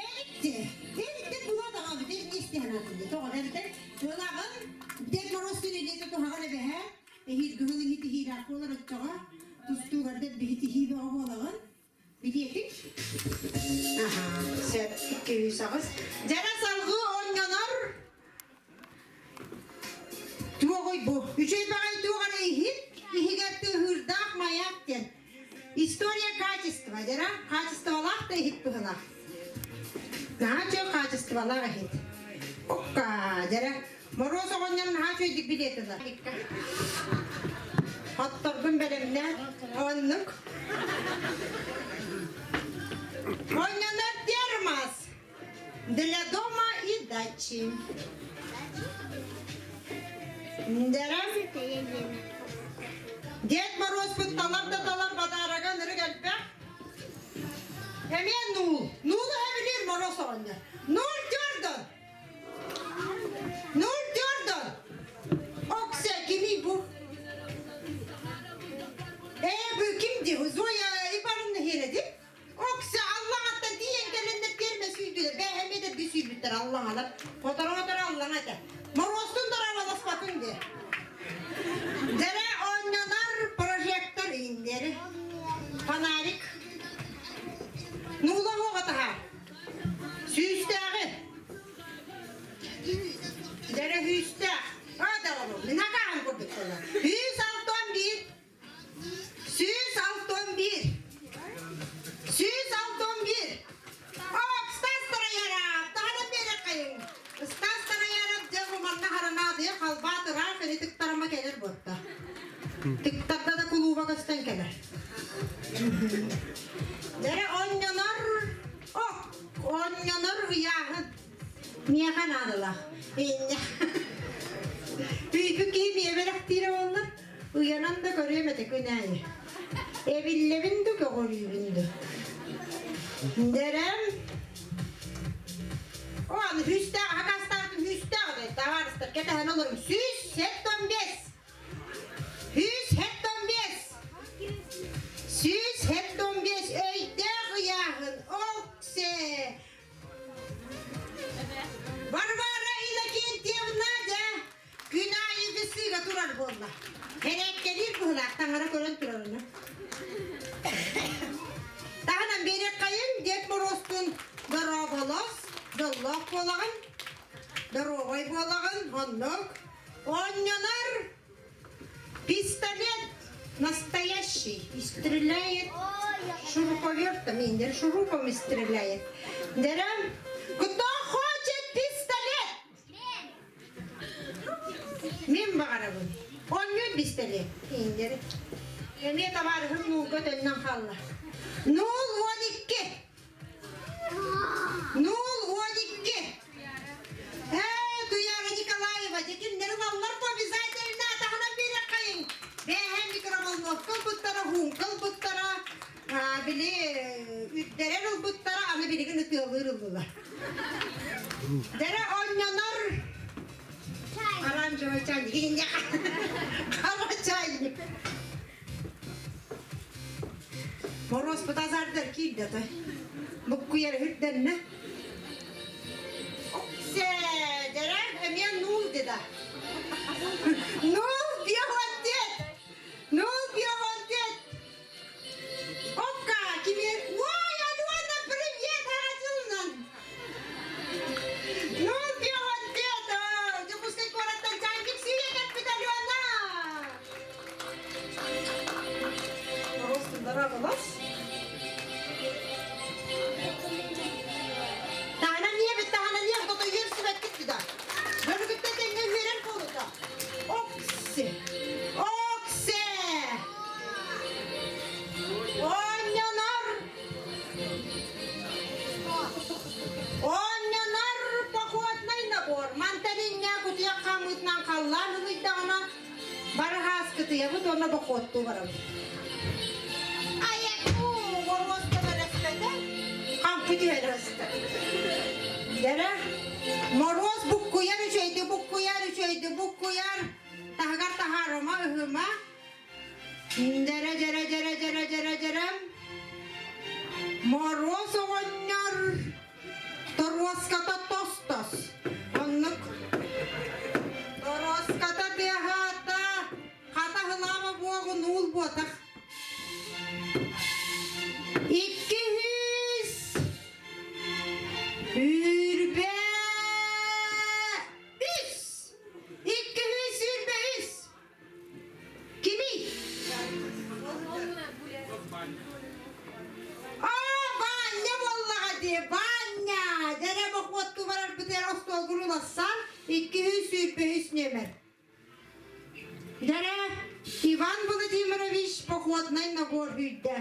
Эрикте. Эрикте була даҕабыт Эрнест диэн аатында. Тоҕо эбэтэр ылаҕын Дед Мороз күнүнэ туһаҕын эбэһэ эһиир кыһыл иһит иһиирэх буолар оччоҕо тустуугардар биһит иһии бөҕө буолаҕын Билиэтик? Аха, сөп, 208. Дьара салгыы оонньонор туоҕуй бу? Үчүгэй баҕайы туох эрэ иһит, иһигэр тыаһыырдаах маяк диэн. История качества, дьара качестволаах да иһит быһылаах. Наһаа үчүгэй качестволаах иһит. Окка, дьара Моруос оҕонньор наһаа үчүгэйдик билиэт ылар. Отторгун бэлэмнээ. Оннук. Оонньонор термос для дома и дачи. Дэрэ. Дед Морозпут талар да талар бадаарага нырык элбэх. Эмиэ нуул. Нуулу эбилиир Мороз оҕонньор. Нуул дьордон. Нур Дьордон! Оксе, кимий бу? Ээ, бу ким ди? Зоя Ивановна хиэрэди? Оксе, Аллаҥаттан тиийэн кэлэннэр тиэрмэ сүүрдүлэр. Бэйэм да би сүүрбүттэр Аллаҥалар. Хоторо-хоторо Аллаҥа этэ. Моруостун дорооболоспатын де. Дэрэ оонньонор прожектор ииннэри. Фонарик. Нуула оҕо таһаар. Сүүстээҕи. Дэрэ сүүстээх. Аадалабыл. Мин акааһым курдук буолар. 161. 161. 161. Оп, Стас Тараяров. Таһынан биэрэххэйиҥ. Стас Тараяров дьэ бу манна харанаадыйа халбаат ыраах ини тыктарыма кэлэр буотта. Тыктарда да кулууба көстөн кэлэр. Дэрэ онньонор Оонньонор ыйааһын миэхэ наадалаах. Инньэ. Үйбүт киһи миэбэлэхтиирэ буолла. Ыйанан да көрүөм этэ күн аайы. Эбиллэбин да көҕүрүүбүн да. Дэрэм. О, аны сүүстээх, хакастаах сүүстээх эбит, табаарыстар, кэтэһэн олорум. 175. 175. 175 өйдөөх ыйааһын. Оксе. Варвара Иннокентьевна дьэ күн аайы бысыыга турар буолла. Кэрээккэлиир быһылаах таҥара көрөн турарына. Таһынан биэриэххэйин Дед Морозтун дорооболос, дьоллоох буолаҕын, доруобай буолаҕын, оннук. Оонньонор пистолет настоящий и стреляет шуруповертом, индер шурупом и стреляет. Дерем, кто хочет пистолет? Мин баҕарабын. Оонньуур пистолет. Индер. Эмиэ табаарыһым нуулга төннөн хаалла. Нуул 12. 012. Ээ, Туяра Николаева, дьэ ылаллар бу обязательно атаҕынан биэрэххэйиҥ. Бээһэн микроволновка ылбыттара, хуунка ылбыттара, били үрдэрэр ылбыттара. ытыалыыр ыллылар. Дэрэ онньонор оранжевый чайник. Хара чайник. Мороз азардар киирдэ той. Буккуйар үрдэннэ. Оксе, дэрэ эмиэ нуул деда. Нуул биохонтет. Нуул биохонтет. Опка, кимер... Ой, Алена, привет, Аратилнан! Нуул биохонтет. Дьокуускай куораттан чайник сүйэ кэлбит Алена! Таһынан ийэбит, таһынан ийэбит, ото үөрсүбэккит да. Бөлүгүттэн тэҥҥэ үөрэр буолута. Оксе! Оксе! Оонньонор! Оонньонор походный набор. Мантан инньэ кутуйах хаамыытынан халлаан ылыйдаҕына Бараһааскытыйабыт уонна бохуоттуу барабыт. Айаку моруоска бэлэхтэтэ хампы түһэн аста. Дэрэ Моруос буккуйар үчүгэйди буккуйар үчүгэйди буккуйар таһыгар таһаарыма ыһыма дэрэ дэрэ дэрэ дэрэ дэрэ дэрэ Моруос оҕонньор Торуоската тос-тос. Оннук. Торуоската тыаһаата, хата хылаама буоҕун уул буотах. 200 23. 223. Кимий? Аа, Баанньа буоллаҕа дии, Баанньа! Дьэрэ бохуоттуу барарбытыгар остуолгун улассан, 223 нүөмэр. Дьэрэ, Иван Владимирович походнай набор үүйдэ.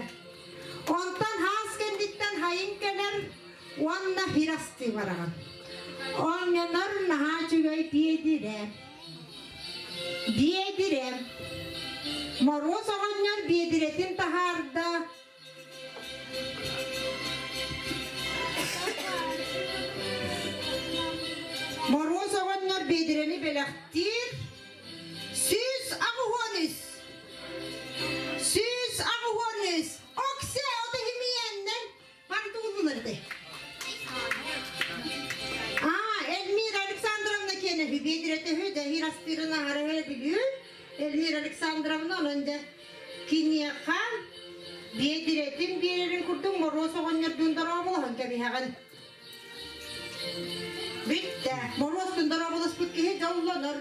Онтон хаас кэнниттэн хайын кэлэр уонна хирастыы бараҕын. Оонньонор наһаа үчүгэй биэдирэ. Биэдирэ. Моруос оҕонньор биэдирэтин таһаарда. Моруос оҕонньор биэдирэни бэлэхтиир. 183. 183. Оксе, ото химиэннэн Мантууллар этэй. Аа, Эльмира Александровна киэнэ үбиэдирэтэ үһү, дэһиир астыырын аһарыһы билүү. Эльмира Александровна онон дьэ киниэхэ биэдирэтин биэрэрин курдук Моруос оҕонньордуун дорооболоһон кэбиһэҕин. Бүттэ. Моруостун дорооболоспут киһи дьоллонор.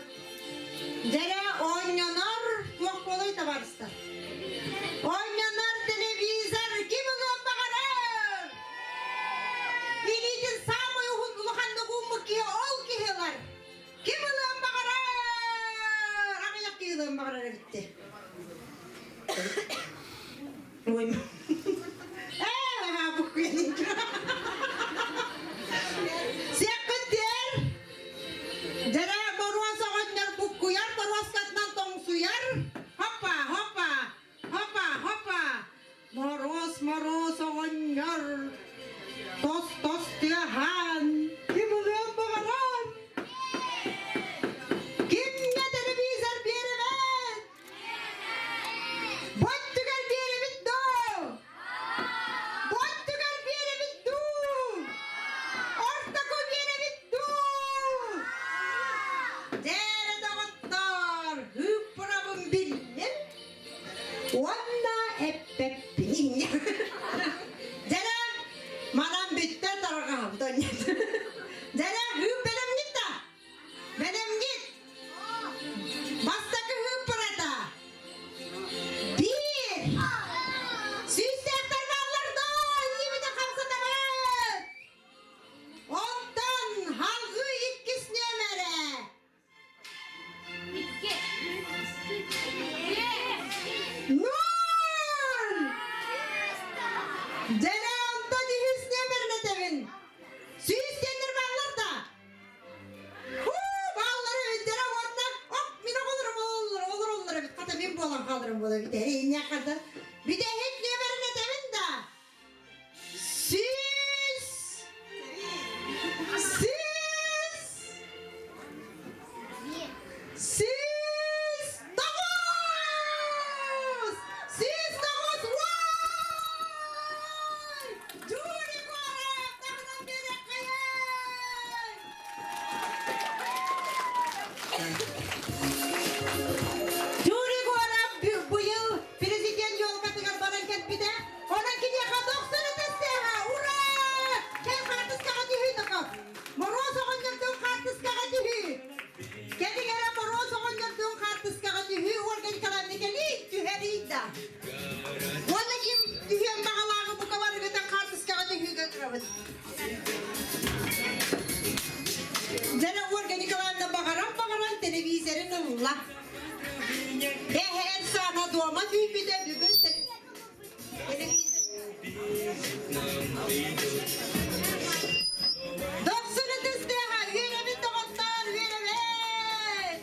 Дьэрэ оонньонор туох буолай табаарыстар? Оонньонор телевизор ким ылыан баҕарар? Илиитин саамай уһун улаханнык ууммут киһи ол киһи ылар. Ким ылыан баҕарар? Аҕыйах киһи ылыан баҕарар эбитти. Ой. Ээ, буккуйан Сиэккиттиэр Дьэрэ боруос оҕонньор буккуйар боруоскатынан тоҥсуйар. Хоппа, хоппа, хоппа, хоппа. Моруос, моруос оҕонньор тос-тос тыаһаан ким ылыан баҕаран? Кимҥэ телевизор биэрэбин? Боттугар биэрэбит дуу? Боттугар биэрэбит дуу? Ортоку биэрэбит дуу? Дьээрэ доҕоттоор, ыыппырабын биллим уонна эппэппин. Дьэрэ, манан бүттэ тарҕаһым донньет. Сис! Сис тоҕус! Сис тоҕус! Уай! Жюри куорат таһынан биэриэххэйиҥ! Жюри куорат быйыл президент елкатыгар баран кэлбитэ. Онон киниэхэ 90 ытыстыаҕа! Ура! Кэл хаартыскаҕа түһүү токо! Моруос оҕонньордуун хаартыскаҕа түһүү! Кэлиҥ эрэ Моруос оҕонньордуун хаартыскаҕа түһүү Ольга Николаевна кэлиий, түһэриий да. Уонна ким түһүөн баҕалааҕы бука барыгытын хаартыскаҕа түһүүгэ турабыт. Дьэ Ольга Николаевна баҕаран-баҕаран телевизорын ылла. Эһэр саана дуома түүйбүтэ бүгүн Дохсун ытыстыаҕа, үөрэбит доҕоттоор, үөрэбит!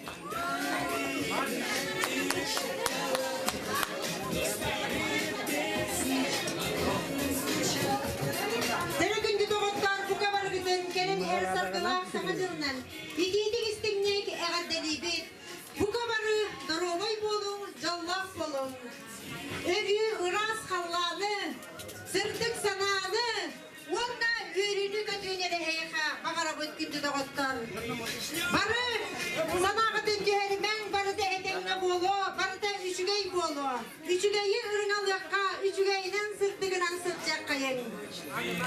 Төрө күндү доҕоттоор, бука барыгытын кэлин эр саргылаах саҥа дьылынан итиитик истиҥник эҕэрдэлиибит! Бука бары доруобай буолуҥ, дьоллоох буолуҥ! Өрүү ыраас халлааны, сырдык санааны уонна үөрүүнү-көтүүнү эрэ эһиэхэ баҕарабыт күндү доҕоттор. Бары санааҕытын түһэримэҥ, барыта этэҥҥэ буолуо, барыта үчүгэй буолуо. Үчүгэйи ырыҥалыахха.